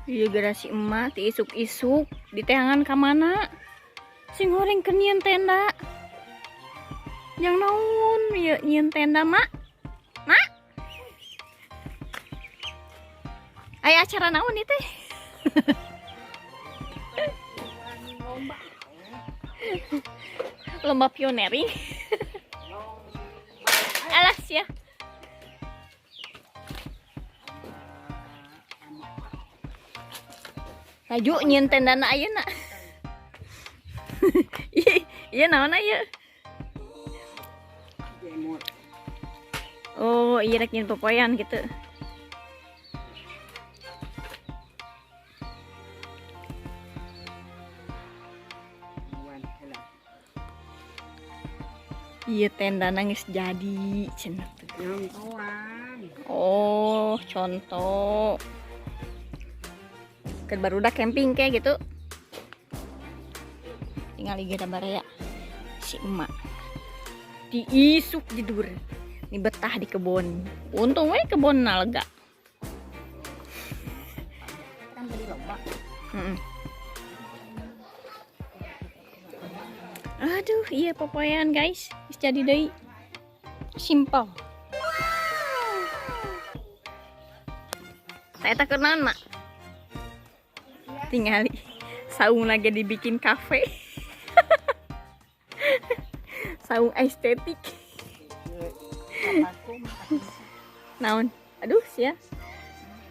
Iya gara si emak ti isuk-isuk diteangan ka mana? Sing goreng keur nyieun tenda. Yang naon ieu nyieun tenda, Mak? Mak? Aya acara naon ieu teh? Lomba. Lomba pionering. Alas ya. Laju nyieun tendana ayeuna. Iya naon ieu? Jemur. Oh, iya rek nyieun popoean gitu. Iya tenda nangis jadi cenah tuh. Nyontoan. Oh, contoh. Keur barudak camping kayak gitu. Tinggal ieu baraya si emak. Diisuk tidur. Ini betah di kebun. Untung we kebun lega. Kan beli lomba. Aduh, iya popoean guys. Geus jadi deui. Simple. Saya tak kenal, Mak. Tingali saung lagi dibikin kafe. Saung estetik. Naon? Aduh, sia.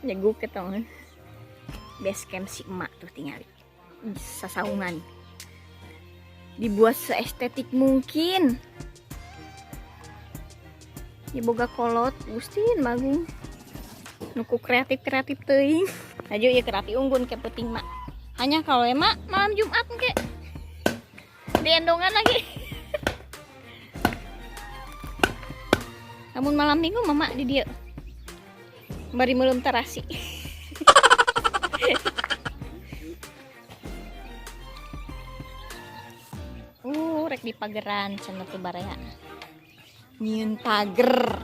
Nyeguk ketong. Base camp si emak tuh tingali. Sasaungan. Dibuat seestetik mungkin. Ya boga kolot, gustin bagus. Nuku kreatif-kreatif teuing. Laju ya kerapi unggun ke peuting mak. Hanya kalau emak malam Jumat ke. Diendongan lagi. Namun malam Minggu mama di dia. Bari meuleum terasi. Rek di pageran cenah tuh baraya. Nyieun pager.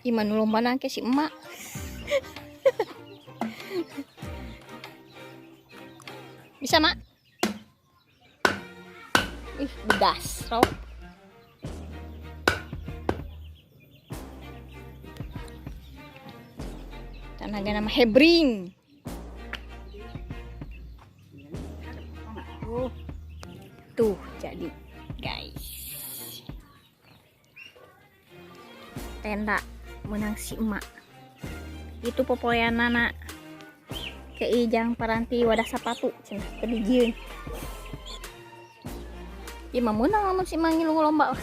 Iman lomba nangke si emak. Bisa, Mak? Ih, bedas, rok. Tenaga nama hebring. Tuh, jadi guys. Tenda menang si emak. Itu popoean nana. Keijang paranti wadah sepatu cenah teu dijieun. Ieu mah meunang lamun si emak ngilu lomba.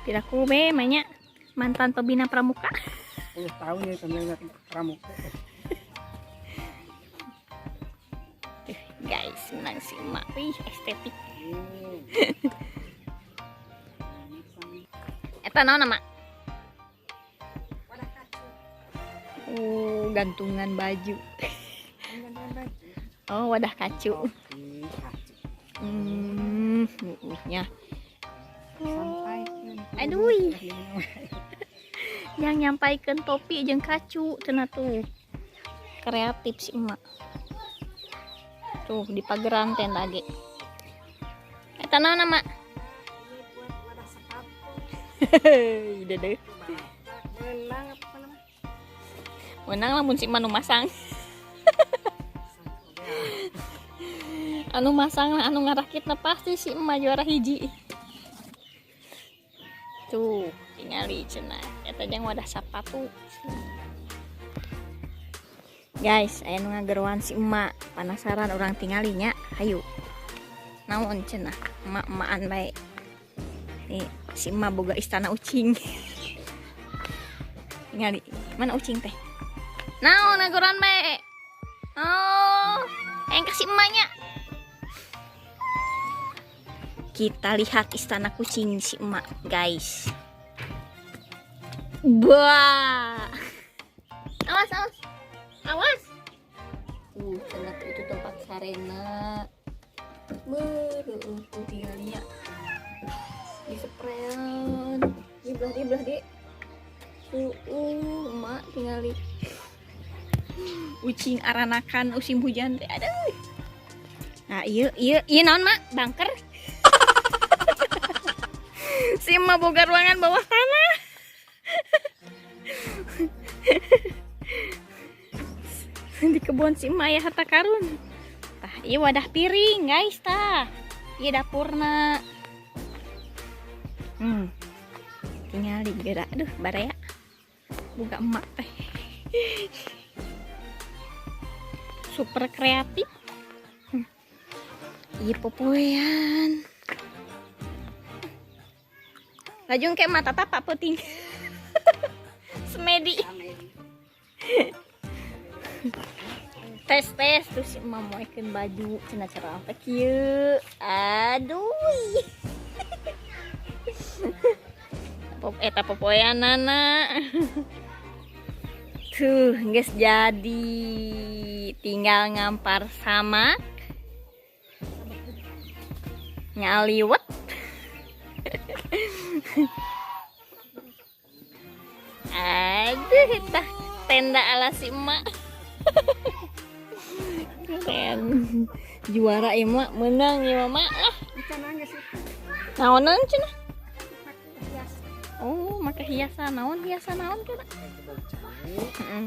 Piraku be manya mantan pembina pramuka. 10 tahun ya pembina pramuka. Guys, menang si emak. Wih, estetik. Eta naon, Mak? Gantungan baju. Oh, wadah kacu. Nya. Aduh. Yang nyampaikan topi jeung kacu cenah tuh. Kreatif si emak. Tuh di pageran tenda ge. Eta naon, Mak? Hehehe, dede. Menang apa nama? Menang lamun si emak nu masang. Anu masang lah, anu ngarakitna pasti si emak juara hiji. Tuh, tingali cenah. Eta jeung wadah sapatu. Guys, aya nu ngageroan si emak. Penasaran orang tingalinya? Hayu. Naon cenah? Emak-emaan bae. Nih, si emak boga istana ucing. Tingali, mana ucing teh? Naon ngageroan bae? Oh, yang kasih emaknya. Kita lihat istana kucing si emak, guys. Wah. Awas, awas. Awas. Tuh, cenah itu tempat sarena. Beuh, tuh tinggalnya. Di seprean. Di belah di belah di. Tuh, emak tingali. Ucing aranakan musim hujan teh. Aduh. Nah, iya iya iya, naon, Mak? Bunker. Si emak boga ruangan bawah tanah. Di kebun si emak ya harta karun. Tah, iya wadah piring, guys, tah. Iya dapurna. Tinggal digerak, aduh, baraya. Buka emak teh. Super kreatif. Iya popoean. Lajung kayak mata tapak peuting. Semedi. Tes tes terus si emak moekeun baju cenah cara teh kieu. Aduh. Pop eta popoeanana. Tuh, geus jadi. Tinggal ngampar samak. Ngaliwet. Aduh, eta tenda ala si emak. Keren. Juara emak, menang ya mama. Ah, naonan cenah? Oh, make hiasan naon, hiasan naon cenah? Heeh.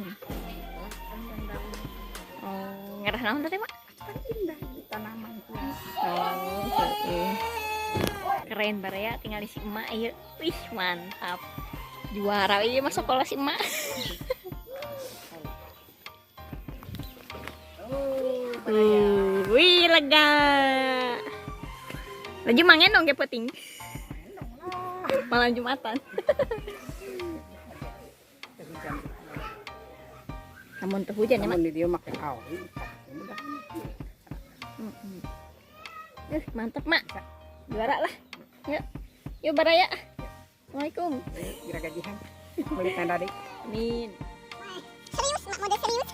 Oh, ngarah naon tadi, Mak? Kan indah tanaman hias. Oh, heeh. Keren baraya tinggal si emak ieu. Wih, mantap. Juara ieu mah sekolah si emak. Oh, baraya. Wih, lega. Laju mangen dong ke peuting. Malam Jumatan. Hujan. Namun tuh hujan ya, Mak. Namun di dia make awi, mudah. Mantap, Mak. Juara lah. Yuk. Yuk baraya. Assalamualaikum. Kira gajian. Beli tenda deh. Amin. Serius, mak mode serius.